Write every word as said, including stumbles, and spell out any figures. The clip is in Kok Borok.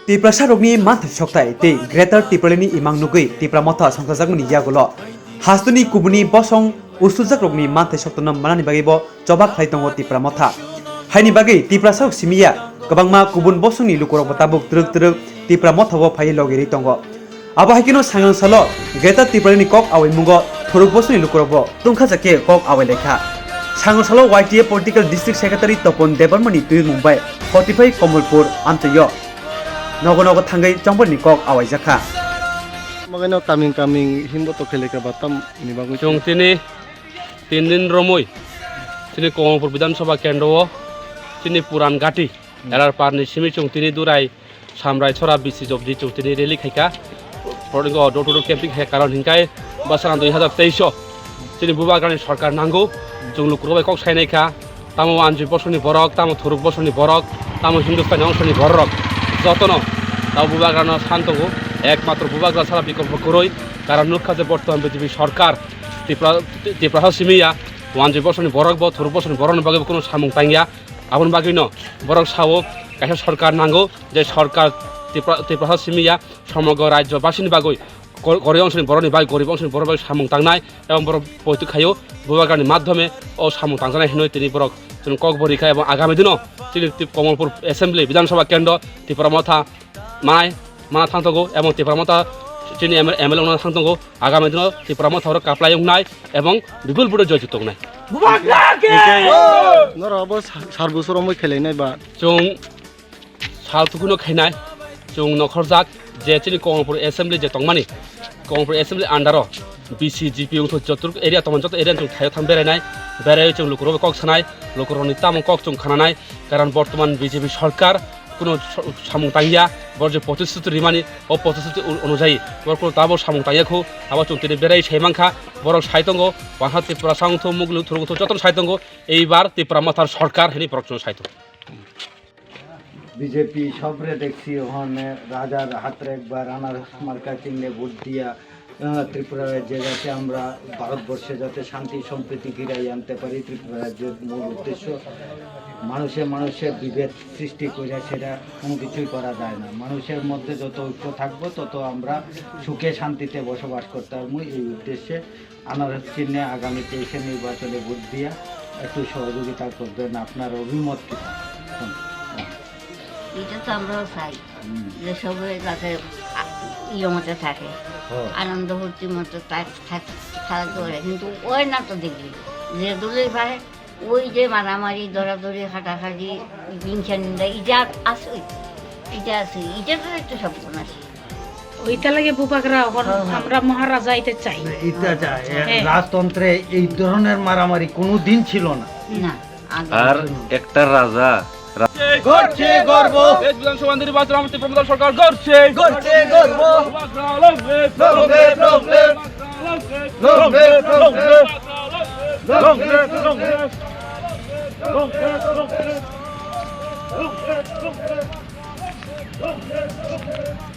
Tiprasa rokni manthai sokthai tei Greater Tipraland ni imang nugwi Tipra Motha songchajakmani yagulo hasteni kubuni bosong usujakrokni manthai soktono manani bagwi bo choba khlai tongo Tipra Motha. Haini bagwi Tiprasa rok simiya kwbangma kubun bosongni lukurokbo tabuk twrwk twrwk Tipra Motha o phaiwi logirwi tongo. Abo hai kheno sangang salo Greater Tipraland ni kok awai mungo thuruk bosongni lukurokbo tungkha jakhe kok awai laikha. Sangang salo Y T A Political District Secretary Topon Debbarmani twi Mumbai forty five Komolpur amchaio nogo nogo thangwi chongbolni kok awaijakha. Magwino kaming kaming himbo to kheleka ba tam ni bagwi. Chwng tini tin din romwi chini Komolpur Bidhan Sabha kendro o chini Puran Gati L R Parni simi chwng tini Durai Samrai Sora B C Jobdi chwng tini rally khaika. Phoringo door to door camping khaika, karon hinkai bwskango dui hazar teis o chini bubagrani sorkar nango. Chwng lukurok bai kok sainai kha. Tamo anjui bosongni borok, tamo thuruk bosongni borok, tamo Hindustani ongsoni borok, jotono tamo bubagrano san tongo. Ekmatro bubagra sara bikolpo kwrwi, karon nukha je bortoman B J P sorkar Tripura, Tripura ha simiya, anjui bosongni borok bo, thuruk bosongni borokni bagwi bo kunu samung tangya. Aboni bagwino borok sao kaisa sorkar nango, je sorkar Tripura, Tripura ha simiya, somogo rajyobasini bagwi, gor-, gorib ongsoni borokni bai, gorib ongsoni borok bai samung tangnai, ebong borok poito khaio, bubagrani madhyome o samung tangjaknai hinwi tini borok chwng kok bo rikha, ebong agami dino chini Tip-, Komolpur Assembly, Bidhan Sabha Kendro, Tipra Motha manai, mana thang tongo, ebong Tipra Motha chini M L A wngna thang tongo, agami dino Tipra Motha oro kaplai wngnai, ebong bipul vote joy jito wngnai. Norok abo sar bosor omoi khelainai ba? Chwng sal tukuno khainai, chwng nokhorjak je chini Komolpur Assembly je tongmani, Komolpur Assembly under o B C, G P wngthok joto area tongmani, joto area chwng thaio thang berainai, berai chwng lukurok kok sanai, lukurokni tamo kok chwng khananai, karon bortoman B J P sorkar kuno so-, samung tangya, bor je protisthuti rimani, o protisthuti u-, onujayi bor kuno tabo samung tangya khu, abo chwng tini berai sai mankha, borok sai tongo, wahha Tripura sa wngthok, muglu thuruk wngthok, jotono sai tongo, eibar Tipra Mothar sorkar hwnwi borok chwng sai tongo. BJP সবরে দেখছি ওখানে রাজার হাতরে একবার রানার মার্কা চিহ্নে ভোট দিয়া, আহ, ত্রিপুরা রাজ্যে যাতে আমরা ভারতবর্ষে যাতে শান্তি সম্প্রীতি ফিরাই আনতে পারি। ত্রিপুরা রাজ্যের মূল উদ্দেশ্য মানুষে মানুষে বিভেদ সৃষ্টি করে সেটা কোনো কিছুই করা যায় না। মানুষের মধ্যে যত ঐক্য থাকবো তত আমরা সুখে শান্তিতে বসবাস করতে পারবো। এই উদ্দেশ্যে আনারস চিহ্নে আগামী তেইশে নির্বাচনে ভোট দিয়া একটু সহযোগিতা করবেন। আপনার অভিমত কি? এটা তো আমরাও চাই হুম। যে সবাই যাতে আ-, ইয়ে মতো থাকে, হ্যাঁ। আনন্দ ফুর্তির মতো থাক-, থাক-, থাকতে পারে। কিন্তু ওই না তো দেখি, যে দলই পারে ওই যে মারামারি, দরাদরি, হাতাহাতি, হিংসা নিন্দা, এটা আর আছে? এটা আছে? এটা তো একটু সব আছে। Oita lagi bubagra hor আমরা মহারাজা এটা চাই। এটা চাই। হ্যাঁ। রাজতন্ত্রে এই ধরনের মারামারি কোনোদিন ছিল না। না, আগে আর একটা রাজা ঘটছে গর্ব। দেশ বিধানসভা নির্বাচন আমার ত্রিপুরা সরকার ঘটছে। ঘটছে গর্ব। Long live, long live। Long live, long live। Long live, long live। Long live, long live। Long live, long live। Long live, long live।